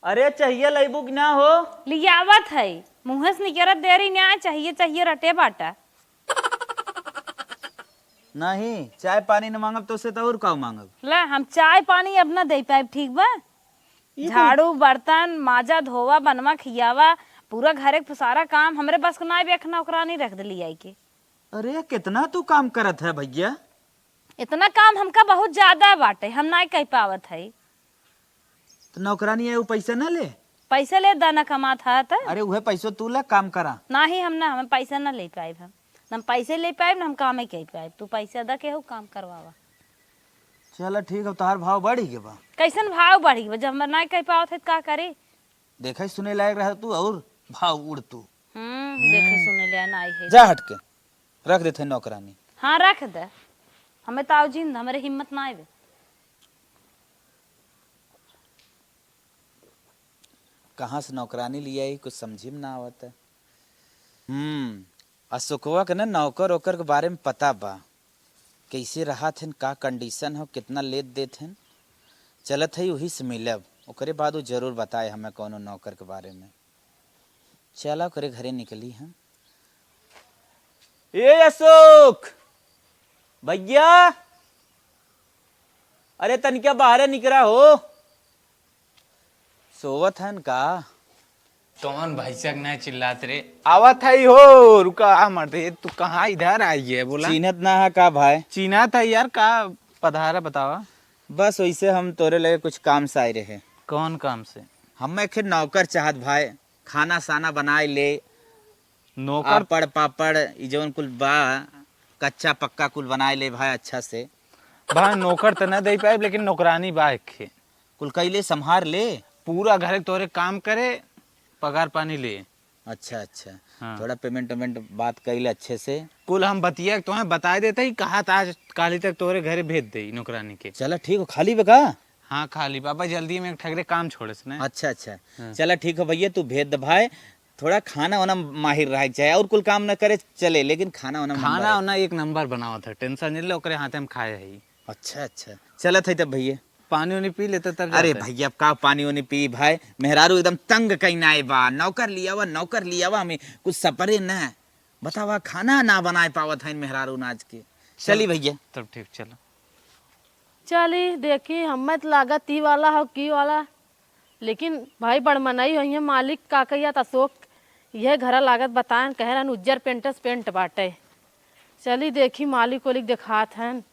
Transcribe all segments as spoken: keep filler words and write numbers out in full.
अरे, चाहिए लइबू कि ना हो? लियावत है, मुँहे से निकरत देरी ना, चाहिए, चाहिए रटे बाटा। नहीं, चाय पानी न मांगब तो से तो और का मांगब? ला, हम चाय पानी अब ना दे पाएब, ठीक बा? ई तो झाड़ू, बर्तन, माजा, धोवा, बनवा, खियावा, पूरा घरे के सारा काम हमरे बस के नाई बे, एक नौकरानी रख देली आई के। अरे, कितना तू काम करत है भैया? इतना काम हमका बहुत ज्यादा बाटे, हम नाई कह पावत है। तो नौकरानी है, वो पैसा ना ले? पैसा ले दा ना, कमात है त। अरे, उहे पैसो तू ला, काम करा। नाही, हम ना, हम पैसा ना ले पाइब हम। ना हम पैसे ले पाइब, ना हम कामे कह पाइब। तू पैसा दा, केहू काम करवावा। चला ठीक है, तोहार भाव बढ़ी के बा। कैसन भाव बढ़ी के बा? जब हम ना कह पावत है, त का करी? देखे सुने लायक रह तू और भाव उड़ तू। हम्म, देखे सुने ले ना आई है। जा हट के, रख देते हैं नौकरानी। हाँ, रख दे। हमें तो आओ जिंद, हमरे हिम्मत ना आवे। कहाँ से नौकरानी लियाई, कुछ समझी में ना आवत है। हम्म, अशोकवा के ना नौकर ओकर के बारे में पता बा, कैसे रहत हन, का condition हो, कितना लेत देत हन। चलत है वही से मिलब, ओकरे बाद वो जरूर बताए हमें कौनो नौकर के बारे में। चला ओकरे घरे निकली हम। ए अशोक, भैया, अरे तनिका बाहरे निकरा हो, सोवत हन का? कौन भैंसा के ना चिल्लात रे? आवत है हो, रुका, आ मर्दे, तू कहाँ इधर आई है, बोला? चीन्हत ना है का भाई? चीन्हत है यार, का पधारा बतावा? बस वैसे हम तोरे लगे कुछ काम से आए रहे। कौन काम से? हम एक नौकर चाहत भाई, खाना साना बनाए ले, नौकर? पापड़ पापड़, ई जौन कुल बा, कच्चा पक्का कुल बनाए ले भाई अच्छा से। भाई नौकर त ना दे पाए, लेकिन नौकरानी बा एक खे। कुल कैले संभार ले। पूरा घरे तोरे काम करे, पगार पानी ले। अच्छा, अच्छा। हाँ। थोड़ा payment वेमेंट बात कैले अच्छे से। कुल हम बतिया तोहे बताए देते ही, कहा था आज काली तक तोरे घरे भेज दे नौकरानी के। चला ठीक हो, खाली बे का? हाँ, खाली बाबा, जल्दी में एक ठगरे काम छोड़े से ना। अच्छा, अच्छा। हाँ। चला ठीक हो भैया, तू भेज दे भाई। थोड़ा खाना वाना माहिर रहे के चाहे, और कुल काम न करे चले, लेकिन खाना वाना खाना नंबर है। वाना एक नंबर बनावत है, tension नहीं ले, ओकरे हाथे हम खाए है। अच्छा, अच्छा, चलत है तब भैया। पानी उनी पी लेते तब अरे जाते। भैया, अब का पानी उनी पी भाई, मेहरारू एकदम तंग कहीं ना बा, नौकर लियावा, नौकर लियावा, हमें कुछ सपरे न बतावा, खाना ना बनाए पावत है मेहरारू नाच के। चली चल, भैया। तब ठीक, चलो। चली देखी, हमें तो लागत ई वाला हो की वाला, लेकिन भाई बड़मनई होइहें मालिक, का कहिया त अशोक, यह घरा लागत बताएन, कहे रहन उज्जर पेंट से पेंट बाटे। चली देखी मालिक ओलिक देखात हन।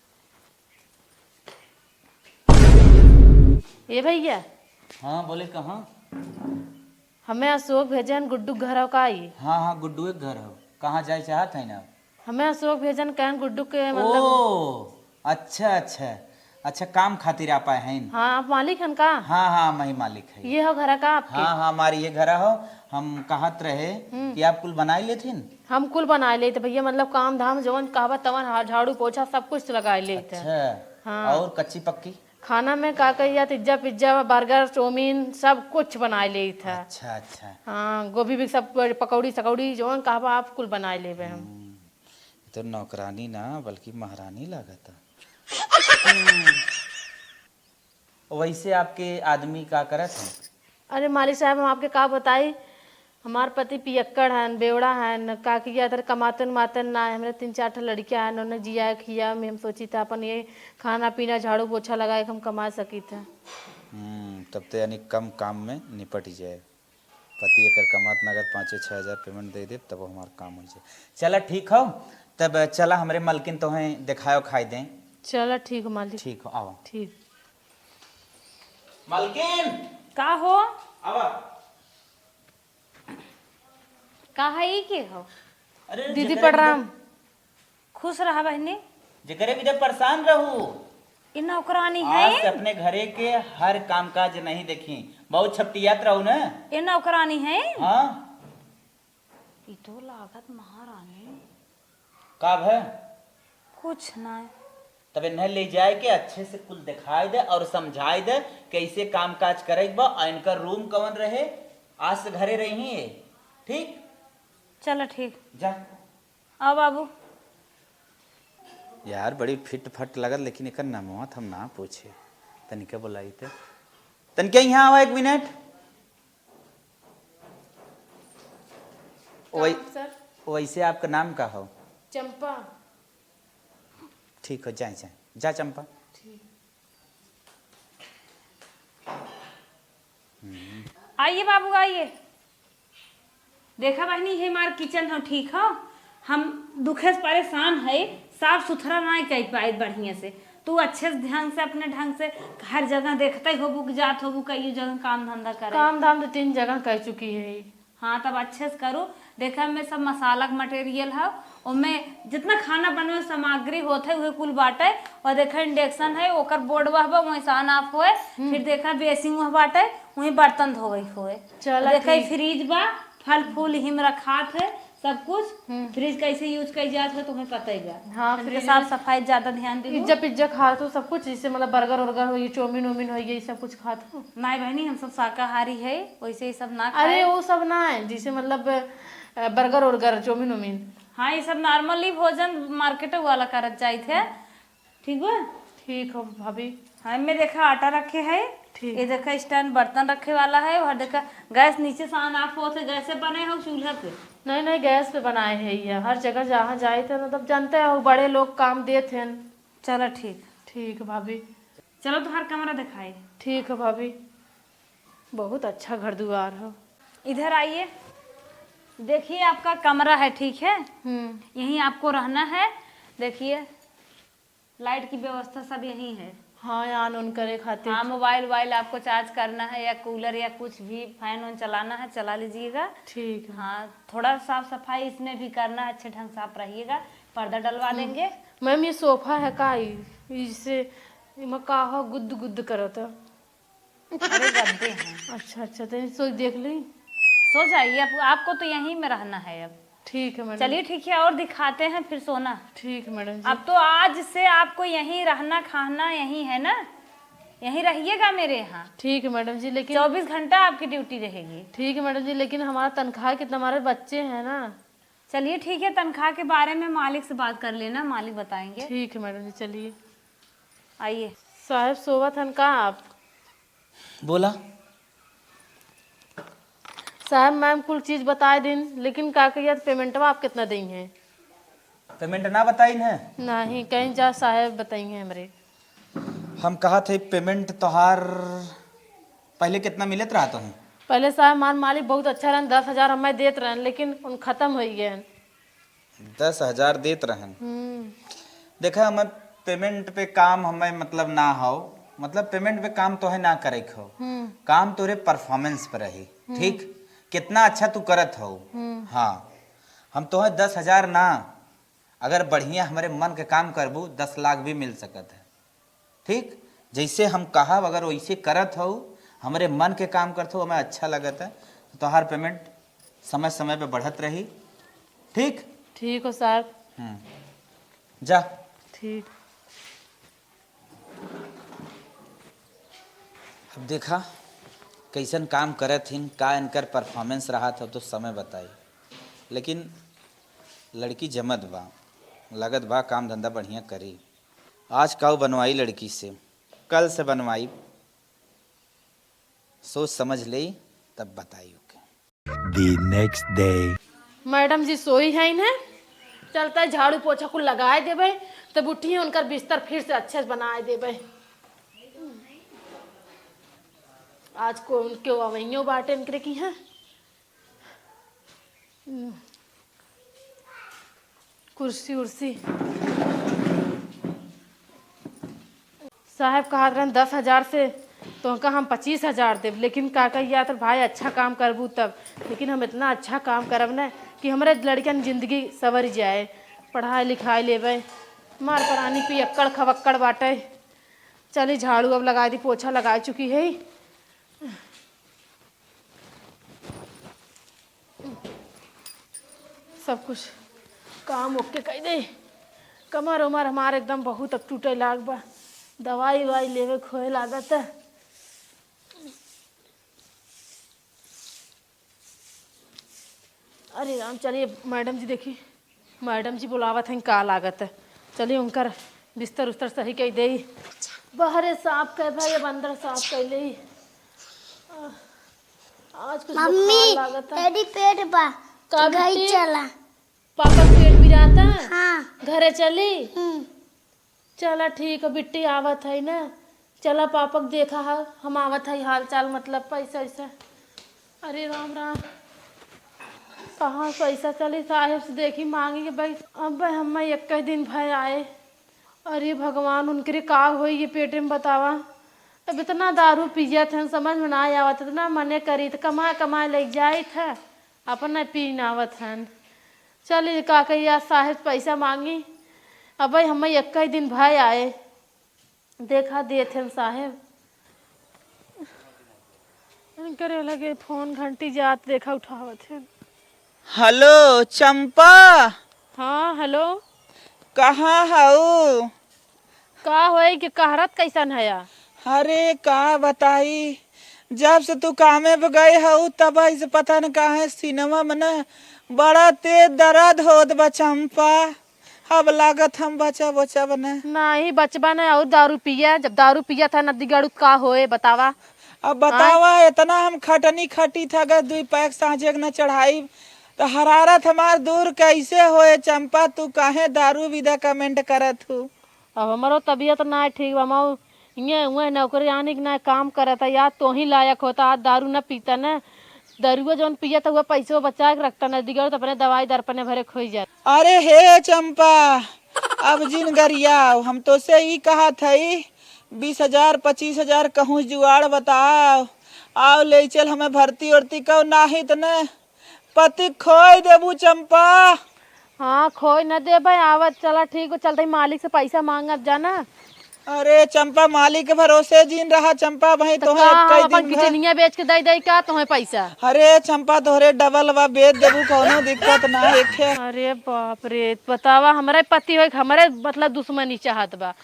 ए भैया। हाँ, बोले कहाँ? हमें अशोक भेजन गुड्डू के घर हो का ई? हाँ, हाँ, गुड्डू के घर हो। कहाँ जाए चाहत है ना? हमें अशोक भेजन कहन गुड्डू के मतलब ओ, अच्छा, अच्छा। अच्छा, काम खातिर आप आए हैं? हाँ, आप मालिक हन का? हाँ, हाँ, हम ही मालिक है। ये हो घरा का आपके? हाँ, हाँ, हमारी ये घरा हो। हम कहत रहे हम्म। कि आप कुल बनाई लेथिन? हम कुल बनाए लेते भैया, मतलब काम धाम जवन कहबा तवन, हा-, झाड़ू पोछा सब कुछ लगाए लेते। अच्छा। हाँ। और कच्ची पक्की? खाना में का कहिया, पिज्जा, पिज्जा, बर्गर, चाउमीन, सब कुछ बनाए लेइत है। अच्छा, अच्छा। हाँ, गोभी भी सब, पकौड़ी, सकौड़ी, जौन कहबा आप कुल बनाए लेबे हम। हम्म, ये तो नौकरानी ना, बल्कि महारानी लागता। हम्म। वैसे आपके आदमी का करत हैं? अरे मालिक साहब, हम आपके का बताई, हमार पति पियक्कड़ हन, बेवड़ा हन, का किया तर कमातन मातन ना, हमरे तीन चार ठो लड़कियाँ हन, उन्हें जिया खिया में हम सोची था अपन ये खाना पीना, झाड़ू पोछा लगाए के हम कमा सकी था। हम्म, तब तो यानी कम काम में निपट जाए। पति एकर कमात ना, अगर पाँचों छः हजार payment दे देब, तब हमार काम हो जाए। चला ठीक हो, तब चला हमरे मलकिन तोहें देखायो खाई दें। चला ठीक हो मालिक। ठीक हो, आओ। ठीक। मलकिन! का हो? आवा। का है, ई के हो? अरे, दीदी जेकरे प्रणाम। बिना, खुश रहा बहनी। जेकरे बिना परेशान रहू। ई नौकरानी आज है? से अपने घरे के हर काम काज नहीं देखी, बहुत छपटियात रहू न। ए नौकरानी है? हाँ। ई तो लागत महारानी। का भय? कुछ नहीं। तब इन्हें ले जाए के अच्छे से कुल दिखाई दे और समझाई दे कैसे काम काज करे के बा, और इनका रूम कवन रहे, आज से घरे रही है, ठीक? चलो ठीक। जा। आओ बाबू। यार बड़ी फिट फट लगत, लेकिन एकर नमवा त हम ना पूछे। तनिका बुलाई ते। तनिका यहाँ आवा एक मिनट। वै-, प्रणाम सर। वैसे आपका नाम का हो? चंपा। ठीक हो, जाए, जाए। जा चंपा। ठीक। हम्म। आइए बाबू, आइए। देखा बहनी, ये हमार किचन हो, ठीक हो? हम दुखे से परेशान है, साफ सुथरा ना कर पाए बढ़िया से। तू अच्छे से, ढंग से, अपने ढंग से हर जगह देखते होबू कि जात होबू कई जगह काम धंधा करे। काम धाम तो तीन जगह कर चुकी है। हाँ, तब अच्छे से करू। देखा, में सब मसाला के मटेरियल है, ओमे जितना खाना बनवे सामग्री होत है, उहे कुल बाटे। और देखा, इंडक्शन है, ओकर बोर्ड वह बा, वहीं से ऑन ऑफ होए। हम्म। फिर देखा, बेसिन वह बाटे, वहीं बर्तन धोवे होए। चला, देखा, ठीक। फ्रिज बा, फल फूल हिम रखात है, सब कुछ। हम्म। फ्रिज कैसे यूज कई जात है, तुम्हें पता ही बा। हाँ, इनके फ्रिज साफ में सफाई ज्यादा ध्यान दीजिए। पिज्जा, पिज्जा खात हो, सब कुछ, जैसे मतलब बर्गर उर्गर हो, ये चाउमीन उमीन हो, ये सब कुछ खात हो? नहीं बहनी, हम सब शाकाहारी है, वैसे ही सब ना अरे, खाए। वो सब ना है, जैसे मतलब, अ, बर्गर उर्गर, चाउमीन उमीन। हाँ, ये सब नॉर्मली भोजन मार्केट वाला करत जाइत है। ठीक बा? ठीक हो भाभी। हाँ, मैं देखा आटा रखे है। ठीक। ये देखा स्टैंड बर्तन रखे वाला है, और देखा गैस नीचे से ऑन ऑफ होत है, गैस से बने हो चूल्हा पे? नहीं, नहीं, गैस पे बनाए है ये। हर जगह जहाँ जाए थे ना, तब जानते हो बड़े लोग काम देत हैं। चलो ठीक। ठीक भाभी। चलो तोहार कमरा दिखाई। ठीक है भाभी। बहुत अच्छा घर दुआर हो। इधर आइए, देखिए आपका कमरा है, ठीक है? हम्म। यहीं आपको रहना है। देखिए लाइट की व्यवस्था सब यहीं है। हाँ, ऑन ऑन करे खातिर। हाँ, मोबाइल वोबाइल आपको चार्ज करना है या कूलर या कुछ भी फैन वैन चलाना है, चला लीजिएगा। ठीक है। हाँ, थोड़ा साफ सफाई इसमें भी करना है, अच्छे ढंग से आप रहिएगा। पर्दा डलवा हम्म। देंगे। मैम, ये सोफा है का? ई, इससे इमा का हो गुद गुद करत है? अरे गद्दे हैं। अच्छा, अच्छा, तो इसको देख ली। सो जाइए, आप, आपको तो यहीं में रहना है अब। ठीक है मैडम। चलिए ठीक है, और दिखाते हैं फिर सोना। ठीक है मैडम जी। अब तो आज से आपको यहीं रहना, खाना यहीं है ना, यहीं रहिएगा मेरे यहाँ। ठीक है मैडम जी, लेकिन चौबीस घंटा आपकी ड्यूटी रहेगी। ठीक है मैडम जी, लेकिन हमारा तनख्वाह कितना, हमारे बच्चे हैं ना। चलिए ठीक है, तनख्वाह के बारे में मालिक से बात कर लेना, मालिक बताएंगे। ठीक है मैडम जी, चलिए। आइए। साहब सोवत हन का आप? बोला। साहब, मैम कुल चीज बताए दिन, लेकिन का कहिए, पेमेंटवा आप कितना देई हैं? पेमेंट ना बताइन है? नहीं, कहीं जा साहब बताई हैं हमरे। हम कहा थे पेमेंट तोहार पहले कितना मिलत रहा तुम? पहले साहब हमार मालिक बहुत अच्छा रहन, दस हजार हमें देत रहन, लेकिन उन खत्म हो गए हैं। दस हजार देत रहन। हम्म। देखा, हमें पेमेंट पे काम हमें मतलब ना हो, मतलब पेमेंट पे काम तोहे ना करे के हो। हम्म। काम तोरे परफॉर्मेंस पे रही, हम्म। ठीक? कितना अच्छा तू करत हो। हम्म। हाँ, हम तोहे दस हजार ना, अगर बढ़िया हमरे मन के काम करबू, दस लाख भी मिल सकत है। ठीक, जैसे हम कहब, अगर वैसे करत हऊ, हमरे मन के काम करत हऊ, हमें अच्छा लगत है, तो तोहार पेमेंट समय समय पे बढ़त रही। ठीक? ठीक हो साहब। हम्म, जा। ठीक। अब देखा, कैसन काम करत हिन, का इनकर परफॉर्मेंस रहा था, तो समय बताई। लेकिन लड़की जमत बा, लगत बा काम धंधा बढ़िया करी। आज काऊ बनवाई लड़की से, कल से बनवाई, सोच समझ लेई तब बताई okay. The next day। Madam ji सोई है इन्हें, चलता है झाड़ू पोछा कुल लगाए देबे, तब उठी उनकर बिस्तर फिर से अच्छे से बनाए देबे। आज को उनके अवैयो बाटे इनकरे की हैं। कुर्सी उर्सी। साहब कहत रहन दस हजार से, तो उनका हम पच्चीस हजार देब, लेकिन का कहिया तो भाई अच्छा काम करबू तब, लेकिन हम इतना अच्छा काम करब न कि हमरे लड़कन जिंदगी सवर जाए, पढ़ाई लिखाई लेबे, मार परानी पियक्कड़ खवक्कड़ बाटे। चली झाड़ू अब लगाई दी, पोछा लगाई चुकी है। सब कुछ काम ओके कई दे। कमर उमर हमार एकदम बहुत अब टूटे लाग बा। दवाई उवाई लेवे खोए लागत है। अरे राम, चलिए मैडम जी देखी। मैडम जी बुलावत हैं, का लागत है। चलिए, उनकर बिस्तर उस्तर सही कई देई। बाहरे साफ कर भाई, अब अंदर साफ कर लेई। आज कुछ मम्मी, बुखार लागत है। एडी पेट बा। का घर बिट्टी? चला। पापा के पेट पिराता? हाँ। घरे चली? हम्म। चला ठीक है बिट्टी, आवत है ना। चला पापा के देखा है, हम आवत है हाल चाल, मतलब पैसा वैसा। अरे राम राम, कहाँ से पैसा चली? साहेब से देखी मांगी के भाई, अब हम एक दिन भय आए। अरे भगवान, उनकरे का होई ये पेटे में बतावा। अब इतना दारू पियत हन, समझ में ना आवत, इतना मने करी त कमाए कमाए ले जाइत है, अपना पी नावत हन। चल, ये का कही, आज साहेब पैसा मांगी। अब भाई, हम एक ही दिन भय आए, देखा देत हन साहेब। इनकरे लगे फोन घंटी जात, देखा उठावत हन। हेलो चंपा। हाँ हेलो। कहाँ हऊ? का होई कि कहरत कैसन हया? अरे का बताई, जब से तू कामे पे गए हऊ तब से पता न काहे सीनवा में न बड़ा तेज दर्द होत बा चंपा। अब लागत हम बचब बचब न। नहीं बचबा न, और दारू पिया, जब दारू पिया था नदी गड़ू का होए बतावा। अब बतावा, इतना हम खटनी खटी था, अगर दुई पैक साँझे के न चढ़ाई तो हरारत हमार दूर कैसे होए? चंपा, तू काहे दारू विदा कमेंट करत हू? अब हमरो तबियत ना ठीक बा, हम इहे उहे नौकरी आनी के ना काम करत है यार, तोही लायक होता, आज दारू न पीता न, दारुआ जौन पियत हुआ पैसो बचा के रखता न, दिगड़ तो अपने दवाई दर अपने भरे खोई जाए। अरे हे चंपा, अब जिन गरियाओ, हम तो से ई कहत हई, बीस हजार, पच्चीस हजार कहूँ जुगाड़ बताओ, आओ ले चल हमें भर्ती उर्ती करो, नाही त न पति खोई देबू चंपा। हाँ, खोई न देबे, आवत चला, ठीक हो, चलते ही मालिक से पैसा मांगब जाना। अरे चंपा, मालिक के भरोसे जीन रहा चंपा, भाई तो तोहे का, एक हम अपन दिन भर किचनिया बेच के दे दे का तोहे पैसा? अरे चंपा, तोहरे डबल बा, बेच देबू, कौनो दिक्कत ना है। अरे बाप रे, बतावा, हमरे पति होई, हमरे मतलब दुश्मनी चाहत बा।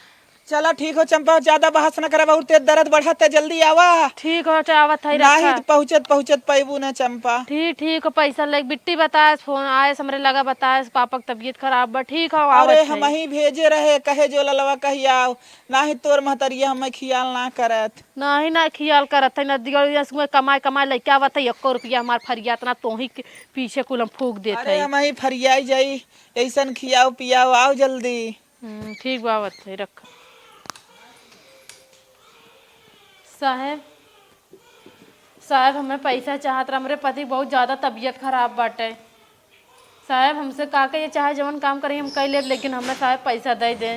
चला ठीक हो चंपा, ज्यादा बहस न करब, और तेज दर्द बढ़त है, जल्दी आवा। ठीक हो, अच्छा, आवत है, नाही रखा। त पहुँचत पहुँचत पैबू न चंपा। ठीक, ठीक हो, पैसा ले बिट्टी बताएस, फोन आएस, हमरे लगा बताएस, पापा के तबियत खराब बा, ठीक हो, आवत अरे है। हम ही भेजे रहे, कहे जो ललवा कही आओ, नाही तोर महतरिया हमें खियाल ना करत। नाही ना खियाल करत है, ना दिगल, ये सुबह कमाए कमाए लेके आवत है, एको रुपया हमार फरियात ना, तोही के पीछे कुल हम फूक देत अरे है। हम ही फरियाई जाई, ऐसन खियाओ पियाओ, आओ जल्दी। हम्म, ठीक बा, आवत है, रख। साहेब, साहेब, हमें पैसा चाहत रहा, हमरे पति के बहुत ज्यादा तबीयत खराब बाटे। साहेब, हमसे का कहिए, चाहे जवन काम करी हम कर लेब, लेकिन हमें साहेब पैसा दे दे।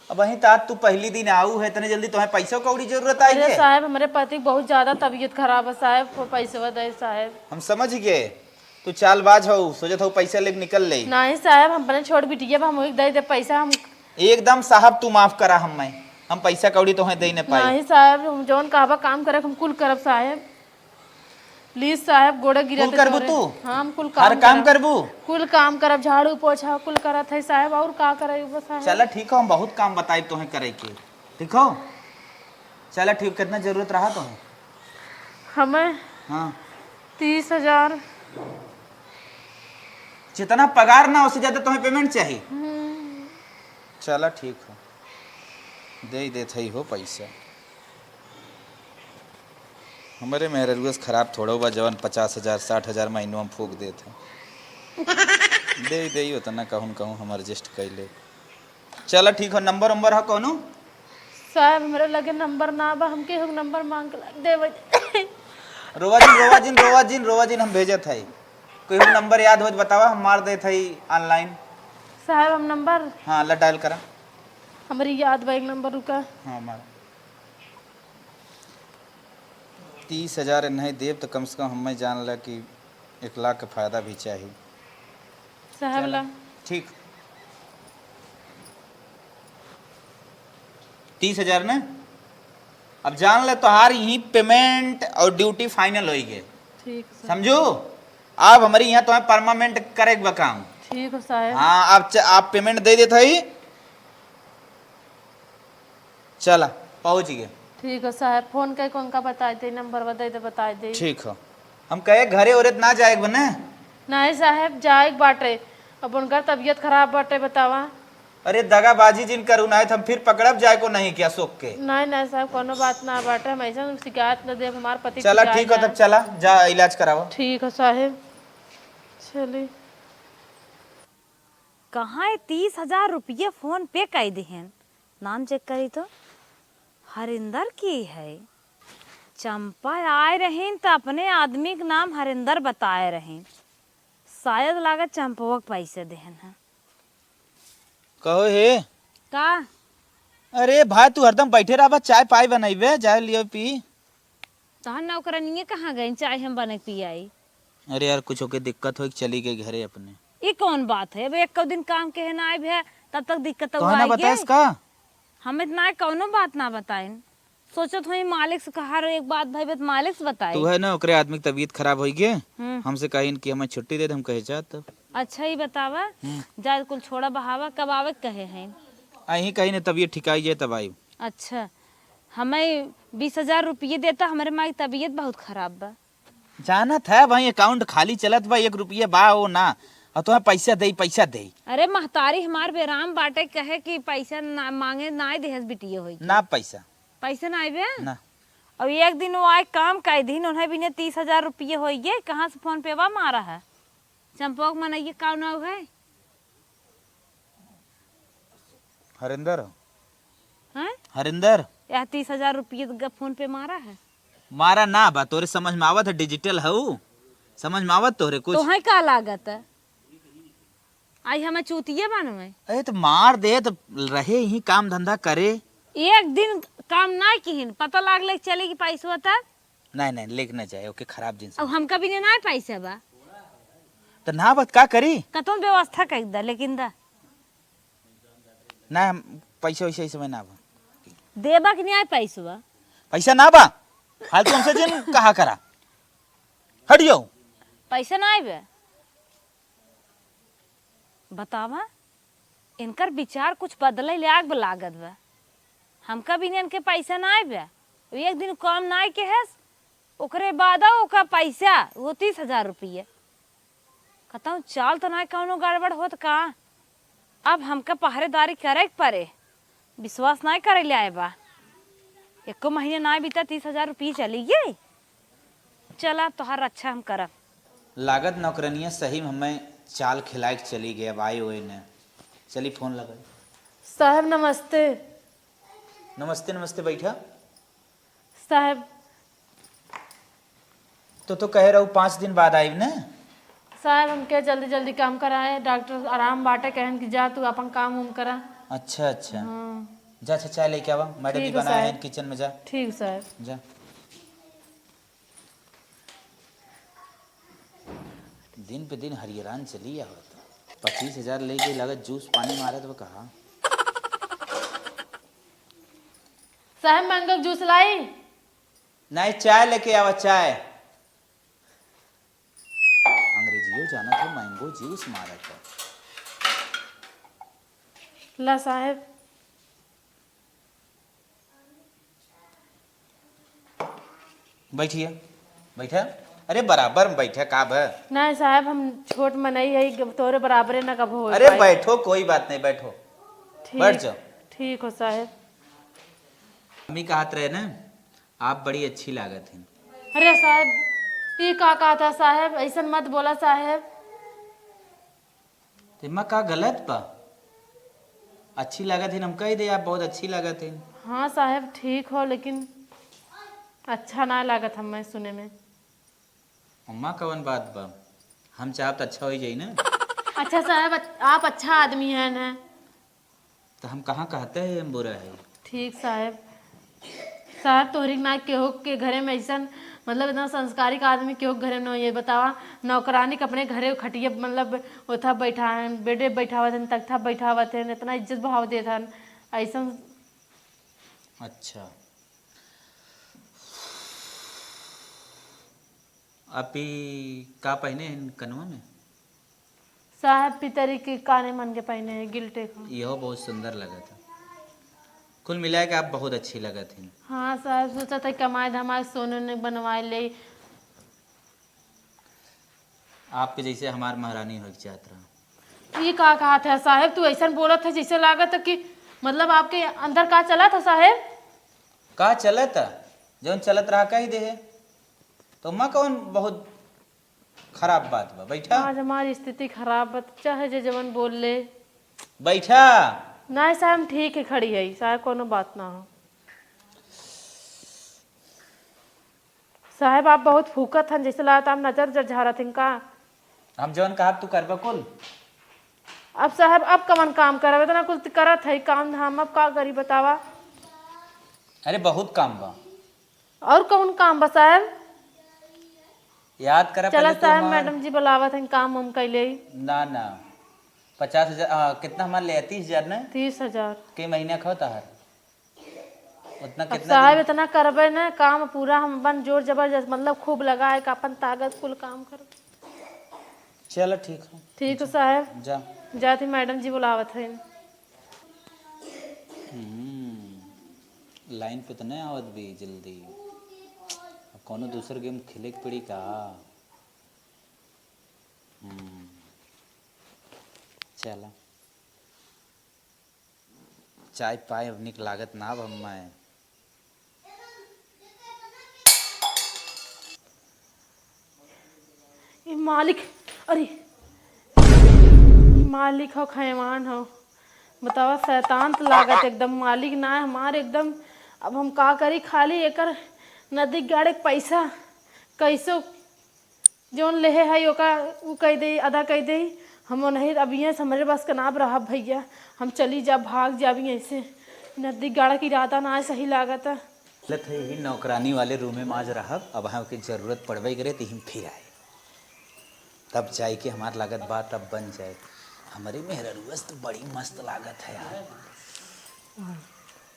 अब वहीं तात तू पहली दिन आऊ है, इतने जल्दी तुम्हें पैसा कौड़ी जरूरत आई अरे है? साहेब, हमरे पति के बहुत ज्यादा तबीयत खराब है साहेब, वो पैसवा दे साहेब। हम समझ गए, तू चालबाज हो, सोचत हो पैसा लेके निकल ले। नहीं साहब, हम अपने छोट बिटिया बा, हम ओके दे दे पैसा, हम एकदम साहब, तू माफ करा हमें, हम पैसा कौड़ी तोहे दे न पाई। नहीं साहब, हम जौन कहबा काम करे, हम कुल करब साहब। प्लीज साहब, गोड़े गिरत कुल करबू तोरे। तू? हाँ, हम कुल हर काम काम करब। करबू? कुल काम करब, झाड़ू पोछा कुल करत है साहब, और का करे बस साहब। चला ठीक हो, हम बहुत काम बताई तोहे करे के। ठीक हो? चला ठीक, कितना जरूरत रहा तोहे? हमें हाँ। तीस हजार। जितना पगार ना, उससे ज्यादा तुम्हें पेमेंट चाहिए? हम्म। चला ठीक हो, दे देत हई हो पैसा। हमरे मेहररुआ से खराब थोड़ो बा, जवन पचास हजार, साठ हजार महीनों में फूक देत है। दे दे उतना, कहूँ न कहूँ हम एडजस्ट कर ले। चला ठीक हो, नंबर उम्बर हो कौनो? साहब, हमरे लगे नंबर ना बा, हमके एगो नंबर मांग के ला देवे। रोवा जिन, रोवा जिन, रोवा जिन, रोवा जिन, हम भेजत है। कोई एगो नंबर याद हो तो बतावा, हम मार देत है ऑनलाइन। साहब, हम नंबर हाँ, ला डायल करा। हमरी याद बा एक नंबर, रुका। हाँ, मार। तीस हजार नहीं देब तो कम से कम हमें जान ला कि एक लाख के फायदा भी चाही। साहब चला। ला। ठीक। तीस हजार ने? अब जान ले, तोहार यही पेमेंट और ड्यूटी फाइनल होई गए। ठीक सर। समझू? अब हमारे यहाँ तुम्हें परमानेंट करे के बा काम। ठीक हो साहब। हाँ, आप च-, आप पेमेंट दे देत हई। चला, पहुँच गए। ठीक हो साहब, फोन करके उनका बताई दे, नंबर दे दे, बताई दे। ठीक हो। हम कहे घरे औरत ना जाए के बने? नहीं साहब, जाए के बाटे। अब उनकर तबीयत खराब बाटे, बतावा। अरे दगाबाजी जिन करू ना, हम फिर पकड़ब जाए को नहीं क्या सोक के? नहीं, नहीं साहब, कोनो बात ना बाटे, हम ऐसा शिकायत न देब, हमार पति चला शिकायत ठीक हो, है। तब चला, जा इलाज करावा। ठीक हो साहब। चली। कहाँ ये तीस हजार रुपये फोन पे कइ दिहेन? नाम चेक करी तो हरिंदर की है। चंपा आए रहीन त अपने आदमी के नाम हरिंदर बताए रहीन। शायद लागत चंपवा के पैसे देहन है। कहो हे। का? अरे भाई, तू हरदम बैठे रहबा, चाय पाई बनइबे, जाए लियो पी। तहन नौकरनिये कहाँ गइन, चाय हम बने पियाई? अरे यार, कुछ ओके दिक्कत होइ के चली गई घरे अपने। ई कौन बात है? अब एक दिन काम के है ना आइब है, तब तक दिक्कत तोहे ना आई बताइस गई? का? हम इतना कौनो बात ना बताइन। सोचत होई मालिक से कहा रहो, एक बात भाई, बात मालिक से बताई। तू है ना, ओकरे आदमी की तबीयत खराब होई गे, हम्म। हमसे कहिन कि हमें छुट्टी दे दे, हम कहे जात। अच्छा, ही बतावा, हम्म। जा कुल छोड़ा बहावा, कब आवे के कहे हैं? अहीं कहीं ने तबीयत ठिकाई जाए तब आई। अच्छा, हमें बीस हजार रुपये देता, हमारे माई की तबीयत बहुत खराब बा। जानत है भाई, अकाउंट खाली चलत बा, एक रुपये बा ओ ना, और तुम्हें पैसा दे, पैसा दे। अरे महतारी हमार बेराम बाटे, कहे कि पैसा ना मांगे, ना देहस बिटिये होई के। ना पैसा। पैसा ना आइबे? ना। और एक दिन वो आए काम कर दिन, उन्हें भी ने तीस हजार रुपये होई गे, कहाँ से फोन पे बा मारा है? चंपक मनइये का नाव है? हरिंदर। हैं? हरिंदर। यह तीस हजार रुपये ग-, फोन पे मारा है? मारा ना बा, तोरे समझ में आवत है, डिजिटल हऊ, समझ में आवत तोरे कुछ? तोहे का लागत है? आई हमें चूतिये बनवे। अरे तो मार दे, तो रहे यहीं काम धंधा करे। एक दिन काम ना किहिन, पता लागले चले कि पैसवा तब। नहीं, नहीं, लेके ना जाए, ओके खराब दिन से। अब हमका भी नहीं ना पैसा बा। तो ना बात का करी? कतौन व्यवस्था कर दे, लेकिन दा। ना, हम पैसा वैसा इस समय ना बा। देबा कि नहीं आए पैसवा? पैसा ना बा, फालतू हमसे जिन कहा करा। हटियो। पैसा ना आए बे। बतावा, इनकर विचार कुछ बदले लाग लागत बा। हमका भी इनके पैसा ना आए बा। एक दिन काम ना आए के हैस, ओकरे बाद ओका पैसा, वो तीस हजार रुपये। कतौ चाल तो ना कौनो गड़बड़ होत का? अब हमका पहरेदारी करे के परे, विश्वास ना करे ले आए बा। एको महीने ना बीता, तीस हजार रुपये चली गई। चला, तोहार रक्षा हम करब। लागत नौकरनिया सही में हमें चाल खिलाए के चली गई। अब आए हुए ने, चली फोन लगाई। साहब नमस्ते। नमस्ते, नमस्ते, बैठा। साहब। तो, तो कहे रहू पाँच दिन बाद आइब ने? साहब, हमके जल्दी जल्दी काम कराए, डॉक्टर आराम बाटे, कहन कि जा तू अपन काम उम करा। अच्छा, अच्छा। हाँ। जा, अच्छा, चाय लेके आवा, मैडम जी ठीक है, बनाए साहब। हैं किचन में, जा। ठीक, साहब। जा। दिन पे दिन हरियरान चली आवत। पच्चीस हजार लेके लागत जूस पानी मारत बा कहा। साहब, मैंगो जूस लाई? नहीं, चाय लेके आवा, चाय। अंग्रेजियो जानत हो, मैंगो जूस मारत हो। ला साहब। बैठिए, बैठा। अरे बराबर में बैठा, का भ? नहीं साहब, हम छोट मनई है, तोरे बराबरे ना कबो हो अरे पाए। बैठो, कोई बात नहीं, बैठो। ठीक, बैठ जाओ। ठीक हो साहब। मम्मी कहत रहे ना, आप बड़ी अच्छी लागत हैं। अरे साहब, ई का कहत है साहब, ऐसन मत बोला साहब। तो एमा का गलत बा? अच्छी लागत हैं, हम कह दे आप बहुत अच्छी लागत हैं। हाँ साहब, ठीक हो, लेकिन अच्छा ना लागत हमें सुने में। अम्मा, कवन बात बा? हम चाहब त अच्छा हो ही जाई ना। अच्छा साहब, अच-, आप अच्छा आदमी हैं ना। तो हम कहाँ कहते हैं हम बुरा है? ठीक साहब। साहब, तोहरी ना केहू के घरे में ऐसन, मतलब, इतना संस्कारिक आदमी केहू के घरे में नहीं है। बतावा, नौकरानी के अपने घरे खटिया, मतलब, ओथा बैठा है, बेडे बैठावत हैं, तख्ता बैठावत हैं, इतना इज्जत भाव देत हैं, ऐसन। अच्छा। आप ई का पहने हैं कनवा में? साहब, पितरी के काने मन के पहने हैं, गिल्टे का। इहो बहुत सुंदर लगत है। कुल मिला के आप बहुत अच्छी लगत हैं। हाँ साहब, सोचा था कमाए धमाए सोने ने बनवाए ले। आपके जैसे हमार महारानी होइके चाहत रहा। ये का कहत है साहब, तू ऐसन बोलत है जैसे लागत है कि मतलब आपके अंदर का चलत है साहब? का चलत है? जौन चलत रहा कह दे है। तो माँ कौन बहुत खराब बात बा, बैठा। आज हमारी स्थिति खराब बा, चाहे जे जवन बोल ले। बैठा। नहीं साहब, हम ठीक है, खड़ी है साहब, कोनो बात ना हो। साहब, आप बहुत फूकत हन, जैसे लागत आप नजर उजर झारत हन का? हम जवन कहब तू करबे कुल। अब साहब, अब कवन काम करब? इतना कुल त करत है काम धाम, अब का करी बतावा? अरे बहुत काम बा। और कौन काम बा साहब? याद करा चला पहले तू साहब, हमार मैडम जी बुलावत हैं, काम हम कैले ही। ना ना, पचास हजार, आ, कितना हमार ले? तीस हजार ना? तीस हजार। के महीना खाओ तहार? उतना अब कितना साहब दिन? इतना करबे ना काम पूरा, हम अपन जोर जबरदस्त मतलब खूब लगाए के अपन ताकत कुल काम करब। चलो ठीक हो। ठीक हो साहब। जा। जाती मैडम जी बुलावत हैं। हम्म, लाइन पे तो नहीं आवत भी जल्दी। अब कौनो दूसर गेम खेले के पड़ी का? हम्म, चला। चाय पाए अब निक लागत ना अब हम्मे। ई मालिक, अरे, ई मालिक हो, खैवान हो, बतावा, शैतान त लागत एकदम, मालिक ना है हमार एकदम। अब हम का करी, खाली एकर नदी गाड़े के पैसा कैसो जौन लेहे है ओका उ कह दे, अदा कह दे। हम नहीं, अब यहाँ से हमरे बस का नाप रहा भैया, हम चली जा, भाग जाब यहाँ से। नदी गाड़े के इरादा ना है, सही लागत है। बोलत है, यही नौकरानी वाले रूमे में आज रहब, अब वहाँ के जरूरत पड़बे करे, तो हम फिर आए, तब जाए के हमार लागत बा, तब बन जाए। हमारी मेहररुआ से तो बड़ी मस्त लागत है यार,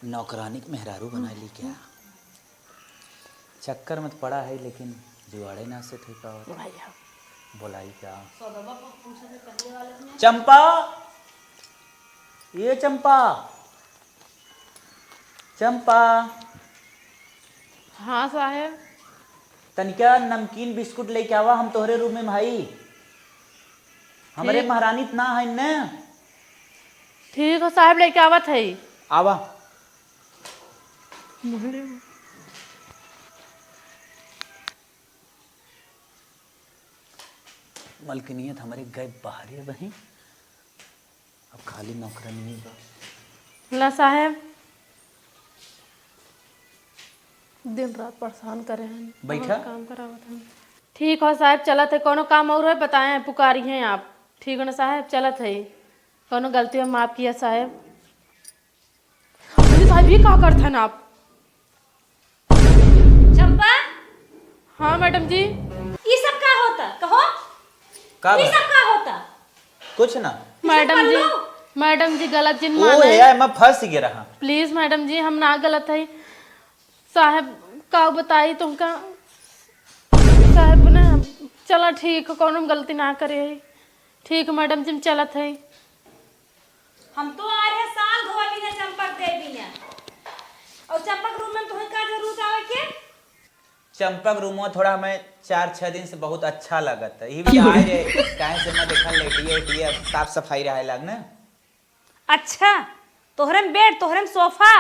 नौकरानी के मेहरारू बना ली क्या? चक्कर में तो पड़ा है, लेकिन जुगाड़े ना से ठीक आवत। भैया। बोलाई क्या? चंपा, ये चंपा, चंपा। हाँ साहेब। तनिका नमकीन बिस्कुट लेके आवा, हम तोहरे रूम में भाई। हमरे ठीक। महारानी त ना है न। ठीक हो साहेब, लेके आवत है। आवा। मलकिनिया त हमरे गए बाहरे बही। अब खाली नौकरानी बा। ला साहेब, दिन रात परेशान करे हैं, बैठा। हमार काम करावत हैं। ठीक हो साहेब, चलत है, कोनो काम और है बताए, पुकारी हैं आप। ठीक हो ना साहेब, चलत है, कोनो गलती हो माफ किया साहेब। अरे साहेब, ये का करत हैं आप? चंपा। हाँ मैडम जी। ई सब का होता? कहो। का ई बा? सब का होता? कुछ ना। ई सब मैडम जी, पल्लू? मैडम जी, गलत जिन ओ माने। यार, मैं फंस गया रहा। प्लीज मैडम जी, हम ना गलत है। साहेब, का बताई तुमका? साहेब ने हम, चला ठीक, कौनो गलती ना करे है। ठीक मैडम जी, हम चलत है। हम तो आ रहे साल धोली ने चंपक देवी ने। और चंपक रूम में तुम्हें का जरूरत आवे के? चंपक रूमवा थोड़ा हमें चार छह दिन से बहुत अच्छा लगत है। यही वजह आए रहे, काहे से मैं देखा लेटिए उटिए, साफ सफाई रहे लाग ना। अच्छा, तोहरे में बेड, तोहरे में सोफा,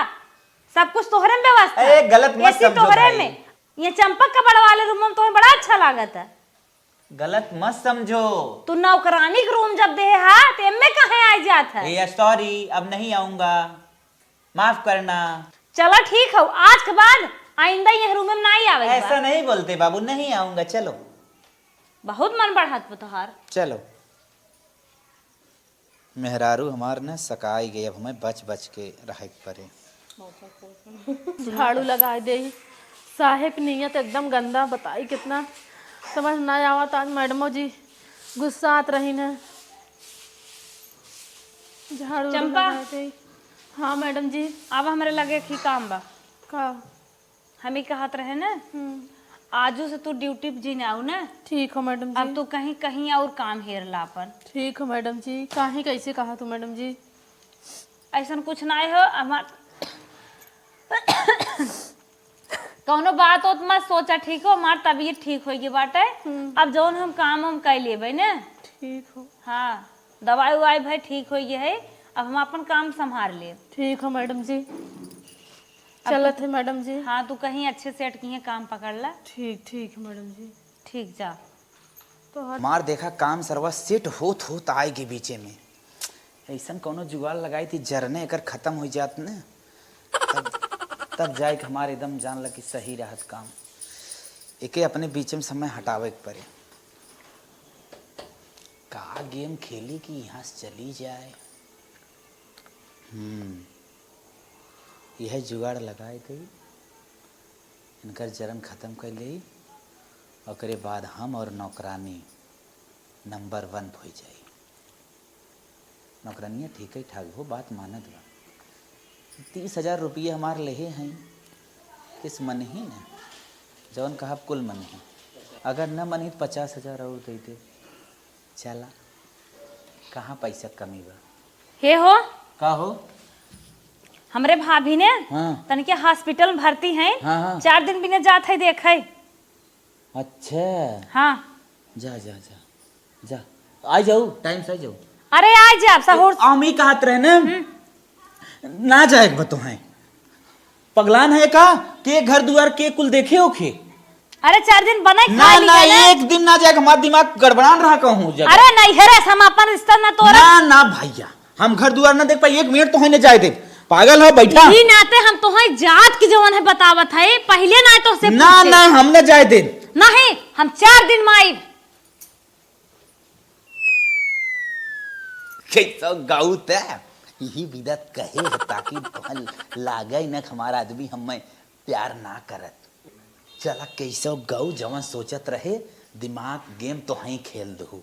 सब कुछ तोहरे में व्यवस्था। ए, गलत मत एसी समझो तोहरे भाई। में। ये चंपक कपड़ वाले रूम में तुम्हें बड़ा अच्छा लागत है। गलत मत समझो। तू नौकरानी के रूम जब देहे हा, तो एमे काहे आइ जात है? ए, सॉरी, अब नहीं आऊंगा, माफ करना। चला ठीक हो, आज के बाद आइंदा यह रूम में नहीं आवे के ऐसा बा। नहीं बोलते बाबू, नहीं आऊंगा, चलो। बहुत मन बढ़त बा तोहार। चलो। मेहरारू हमार न सकाई गई, अब हमें बच बच के रहे के पड़े। झाड़ू लगाए दे। साहेब नियत एकदम गंदा, बताई कितना समझ ना आवत। आज मैडमो जी गुस्सात रही न। झाड़ू चंपा। लगाए दे। हाँ मैडम जी। अब हमरे लगे एक ही काम बा। का? हम ही कहत रहे ना, हम्म। आजू से तू ड्यूटी पे जिन आऊ ना। ठीक हो मैडम जी। अब तू कहीं, कहीं और काम हेर ला अपन। ठीक हो मैडम जी। काहे, कैसे कहा तू मैडम जी? ऐसन कुछ ना हो, हमार कौनो बात होत मत सोचा, ठीक हो? हमार तबीयत ठीक होइ गई बाटे। हम्म। अब जौन हम काम हम कर लेबे ना। ठीक हो। हाँ, दवाई उवाई भाई ठीक होइ गई है, अब हम अपन काम संभाल लेब। ठीक हो मैडम जी। अब चलत तू है मैडम जी। हाँ, तू कहीं अच्छे सेठ किहे काम पकड़ ला। ठीक, ठीक है मैडम जी। ठीक, जा। हमार देखा काम सरवा सेट होत होत आए के बीचे में। ऐसन कौनो जुगाड़ लगाई थी, जरने एकर खत्म हो जात न, तब, तब जाए के हमार एकदम जान लग कि सही रहत काम। एके अपने बीचे में समय हटावे के पड़े। का गेम खेली कि यहाँ से चली जाए। हम्म, यह जुगाड़ लगाए गई, इनकर जरन खत्म कर ले, ओकरे बाद हम और नौकरानी नंबर वन हो जाई। नौकरानिया ठीक ही ठाक हो, बात मानत बा। तीस हजार रुपये हमार लेहे हैं, किस मन ही न, जौन कहब कुल मन ही, अगर न मन ही तो पचास हजार और दे दे। चला, कहाँ पैसा कमी बा? हे हो, का हो? हमरे भाभी ने हाँ। तनिके हॉस्पिटल में भर्ती है, हाँ, हाँ। चार दिन बिना जात है देखे। अच्छा। हाँ। जा, जा, जा, जा। आ जाऊ, टाइम से आ जाऊ। अरे आ जा, सहूर। हम ही कहत रहे ना, ना जाए के बतो हैं। पगलान है का? के घर दुआर के कुल देखे होखे? अरे चार दिन बने ना, खाली ना, है ना। एक दिन ना जाए, हमार दिमाग गड़बड़ान रहा कहूँ जब। अरे नहीं है रे, हम अपन रिश्ता ना तोड़ा। ना, ना भैया, हम घर दुआर ना देख पाई, एक मिनट तो है ना जाए दे। पागल हो, बैठा। ई नाते हम तोहे जात की जवन है बतावत है, पहले ना तो से ना, पूछे। ना, हम ना जाए दे। नहीं, हम चार दिन में आइब। कैसो गऊ ते? यही बिदत कहे है ताकि तोहन लागे न कि हमार आदमी हमें प्यार ना करत। चला कैसो गऊ जवन सोचत रहे, दिमाग गेम तो हई खेल दहू।